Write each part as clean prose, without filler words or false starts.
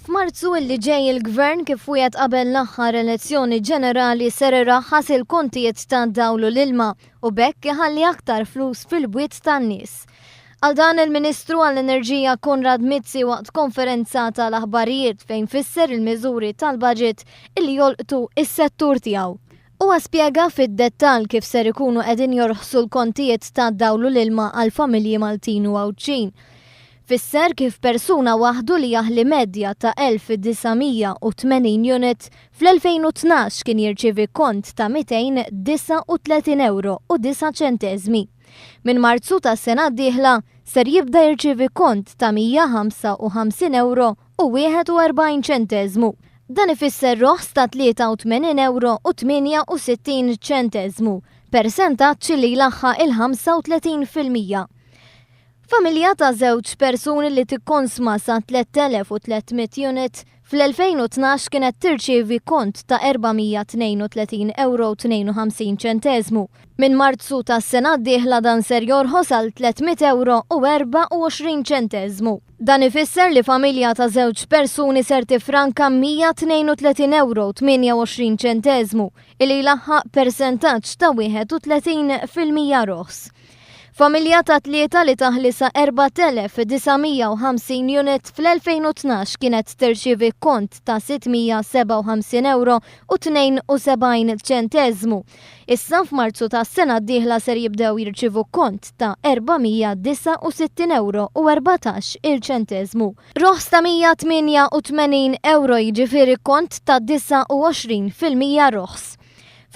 F'Marzu illi ġej il-Gvern kif wiegħed qabel l-aħħar elezzjoni ġenerali ser iraħħas il-kontijiet tad-dawl u l-ilma u b'hekk iħalli aktar flus fil-bwiet tan-nies. Għal dan il-Ministru għall-Enerġija Konrad Mizzi waqt konferenza tal-aħbarijiet fejn fisser il-miżuri tal-budget illi jolqtu is-settur tiegħu. Huwa spjega fid-dettall kif ser ikunu qegħdin jorħsu l-kontijiet tad-dawl u l-ilma għall-familji Maltin u Għawdxin. Fisser kif persuna waħdu li jaħli medja ta' 1,980 unit fl-2012 kien jirċievi kont ta' 239 ewro u 9 ċenteżmi. Minn Marzu tas-sena d-dieħla ser jibda jirċievi kont ta' 155 ewro u 41 ċenteżmu. Dan ifisser roħs ta' 83 ewro u 68 ċenteżmu, persentaġġ li jlaħħaq il-35%. Familja ta' żewġ persuni li tikkonsma sa 3300 unit fl-2012 kienet tirċievi kont ta' 432 ewro u 52 ċenteżmu. Minn Marzu tas-sena d-dieħla dan ser jorħos għal 300 ewro u 24 ċenteżmu. Dan ifisser li familja ta' żewġ persuni ser tifranka 132 ewro u 28 ċenteżmu, illi jlaħħaq persentaġġ ta' 31% roħs. Familja ta' tlieta li taħli sa 4,950 unit fl-2012 kienet tirċievi kont ta' 657 ewro u 72 ċenteżmu. Issa f'Marzu tas-sena d-dieħla ser jibdew jirċievu kont ta' 469 ewro u 14 il ċenteżmu. Roħs ta' 188 ewro jiġifieri kont ta' 29% roħs.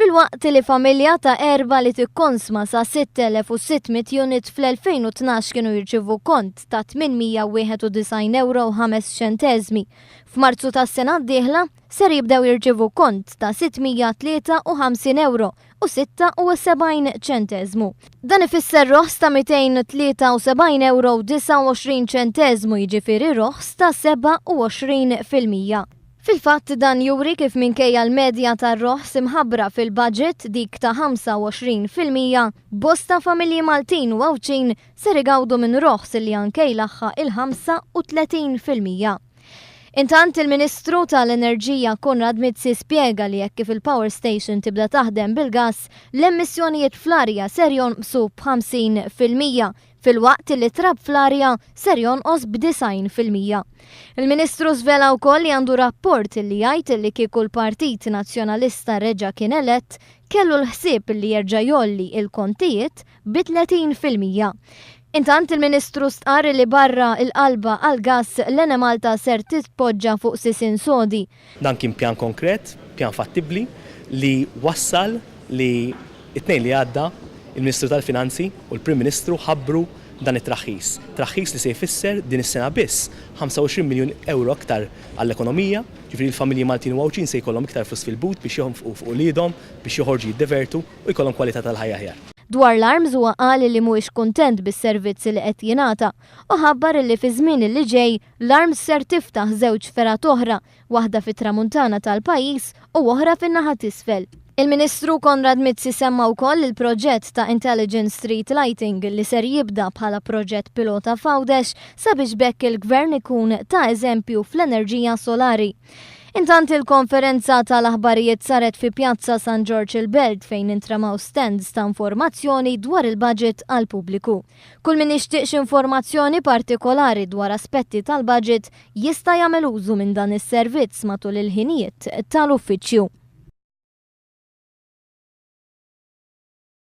Filwaqt li familja ta' erba' li tikkonsma sa 6,600 unit fl-2012 kienu jirċievu kont ta' 891 ewro u 5 ċenteżmi, f'Marzu tas-sena d-dieħla ser jibdew jirċievu kont ta' 653 ewro u 76 ċenteżmu. Dan ifisser roħs ta' 273 ewro u 29 ċenteżmu jiġifieri roħs ta' 27%. Fil-fatt dan juri kif minkejja l-medja tar-roħs imħabbra fil-budget, dik ta' 25%, bosta familji Maltin u Għawdxin ser igawdu minn roħs li anke jlaħħaq il-35%. Intant il-Ministru tal-Enerġija Konrad Mizzi spjega li hekk kif il-power station tibda taħdem bil-gass, l-emissjonijiet fl-arja ser jonqsu b'50% filwaqt li t-trab fl-arja ser jonqos b'90%. Il-Ministru żvela wkoll li għandu rapport li jgħid li kieku l-Partit Nazzjonalista reġa' kien elett, kellu l-ħsieb li jerġa' jgħolli l-kontijiet bi 30%. Intant il-Ministru stqarr li barra l-qalba għall-gass, l-Enemalta ser titpoġġa fuq sisien sodi. Dan kien pjan konkret, pjan fattibbli li wassal li t-Tnejn li għadda il-Ministru tal-Finanzi u l-Prim Ministru ħabbru dan it-traħħis. Traħħis li se jfisser din is-sena biss 25 miljun ewro aktar għall-ekonomija, ġifieri l-familji Maltin u Għawdxin se jkollhom iktar flus fil-but biex jonfqu fuq uliedhom, biex joħorġu jiddevertu u jkollhom kwalità tal-ħajja aħjar. Dwar l-ARMS huwa qal li mhuwiex kuntent bis-servizz li qed jingħata u ħabbar li fiż-żmien li ġej L-ARMS ser tiftaħ żewġ fergħat oħra, waħda fit-Tramuntana tal-pajjiż u oħra fin-naħa t'isfel. Il-Ministru Konrad Mizzi semma wkoll il-proġett ta' Intelligent Street Lighting li ser jibda bħala proġett pilota f'Għawdex sabiex b'hekk il-Gvern ikun ta' eżempju fl-enerġija solari. Intant il-konferenza tal-aħbarijiet saret fi Pjazza San Ġorġ il-Belt fejn intramaw stands ta' informazzjoni dwar il-budget għall-pubbliku. Kull min jixtieq xi informazzjoni partikolari dwar aspetti tal-budget jista' jagħmel użu minn dan is-servizz matul il-ħinijiet tal-uffiċċju.